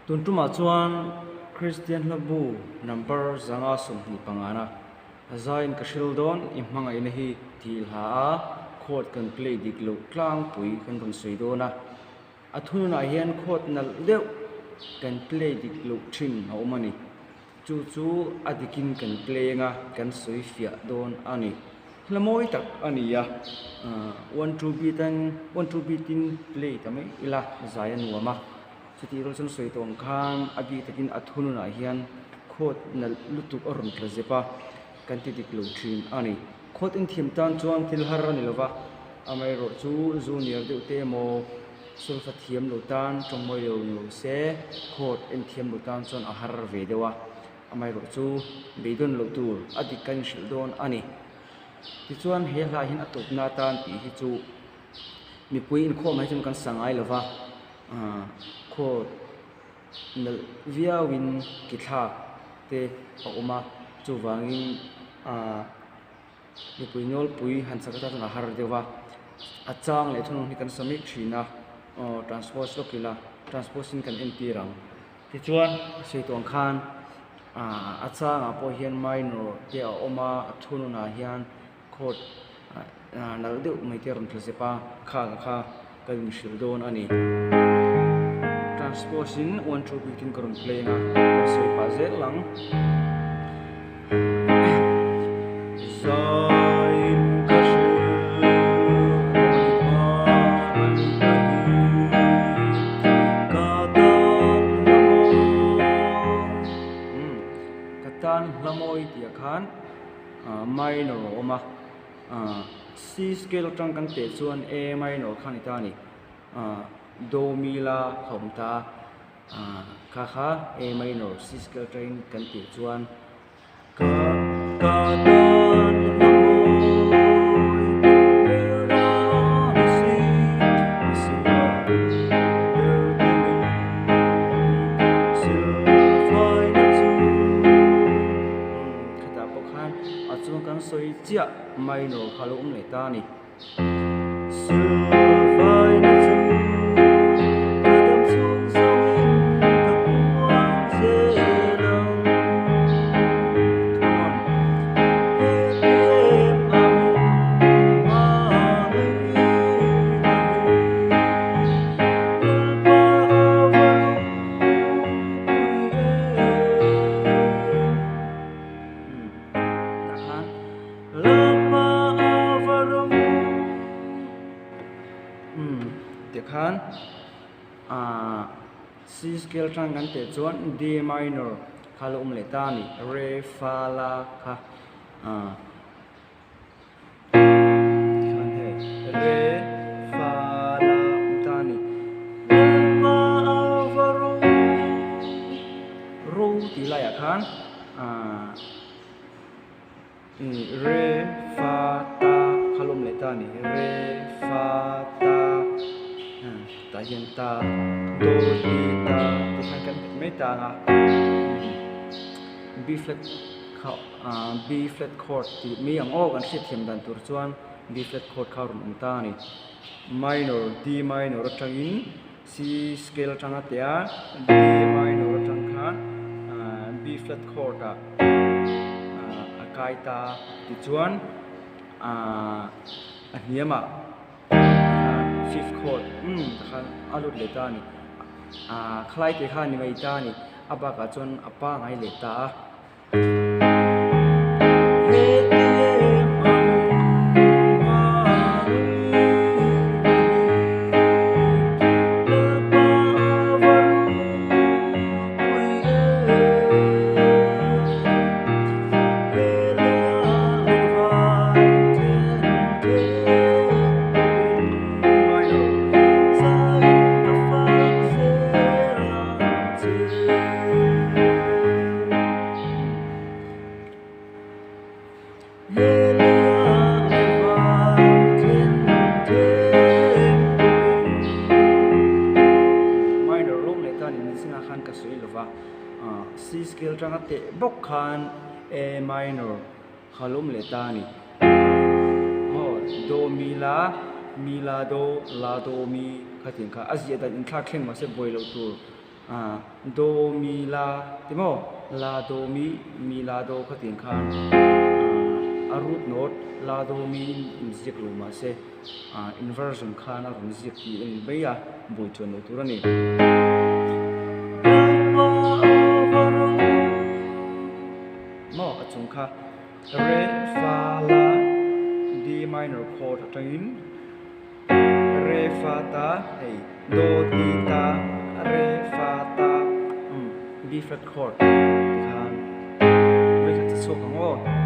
Tun tumah chuan Kristian hlabu number 125 na zaiin ka hril dawn i hmangaihna hi tih hla a chord kan play dik loh tlangpui kan rawn sawi dawn a. A thununah hian chord nalh deuh kan play dik loh thin a awm a ni. Chu chu a dikin kan play anga kan sawi fiah dawn a ni. Hla mawi tak a ni a, one two beat an one two beat in play ta mai ila zai a nuam a. Chutih rual chuan sawi tawh ang khan a bik takin a thununah hian chord nalh lutuk a rawn tla zep a, kan ti dik lo thin a ni. Chord inthiam tan chuan thil har a ni lo va, amaherawhchu junior deuh te emaw solfa thiam lo tan tawngmawi lo ni lo se chord enthiam lo tan chuan a har ve deuh a, amaherawhchu beidawn loh tur a dik kan inhrilh dawn a ni. Tichuan he hla hian a tawpna atan tih hi chu mipui inkhawm ah hi chuan kan sa ngai lo va. Chord nalh viauin ki thlak te a awm a chuvangin ahh mipui nawlpui han chak atan chuan a har deuh a a chang leh thunung hi kan sa mek thin a aw transpose lawk ila transpose in kan entir ang tichuan a sawi tawh ang khan ahh a changah pawh hian minor te a awm a a thununah hian. Chord nalh deuh mai te a rawn tla zep a, khang kha ka inhrilh dawn a ni. Transpose in one two beat in ka rawn play ang a, kan sawi pah zel ang. Zain ka hrilh rawn hmangaihna hi ka tan hla mawi. Ka tan hla mawi tih ah khan. Minor a awm a, C scale atang kan teh chuan A minor kha a ni ta a ni, Do mi la a awm ta a, kha kha A minor C scale atangin kan teh chuan ka ka tan hla mawi ber a ni si, misual ber te min silfaina chu. Khatah pawh khan a chuan kan sawi chiah minor kha lo awm leh ta a ni. Silfaina chu ka dam chhung zawngin ka puang zel ang. Thunawn he em amin hmangaihna hi Lalpa a va ropui em. Tah khan Lalpa a va rawng tih khan ah C scale tang kan teh chuan D minor kha lo awm leh ta a ni Re fa la kha ah. Tikhan hei re fa la awm ta a ni. Lalpa a va ro ro tih laiah khan ah re fa ta kha lo awm leh ta a ni. Re fa ta tah hian ta do ti ta tikhan kan bet mai ta ang a B flat kha. B flat chord tih mai ang aw kan hriatthiam dan tur chuan B flat chord kha a rawn awm ta a ni. Minor, D minor atangin C scale atanga teh a, D minor atang khan B flat chord ah a kai ta a, tichuan a hniamah fifth chord umm takhan a lut leh ta a ni. Khalai te kha a ni mai ta a ni, a bakah chuan a pangai leh ta a. Minor rawng leh tan in zingah khan ka sawi lova, C scale tanga teh bawk khan A minor kha lawm leh ta a ni. Maw do mi la, mi la do, la do mi kha tiang kha a ziah dan inthlak thleng mahse buai loh tur. Ah do mi la ti maw la do mi mi la do kha tiang khan ah a root note la do mi in inziak lo mahse ah inversion khan a rawn ziak tih a ni mai a buai chuan loh tur a ni. Maw a chung kha re fa la D minor chord atangin. Re fa ta hei do ti ta re fa ta umm B flat chord tikhan vawikhat che chhuak ang aw.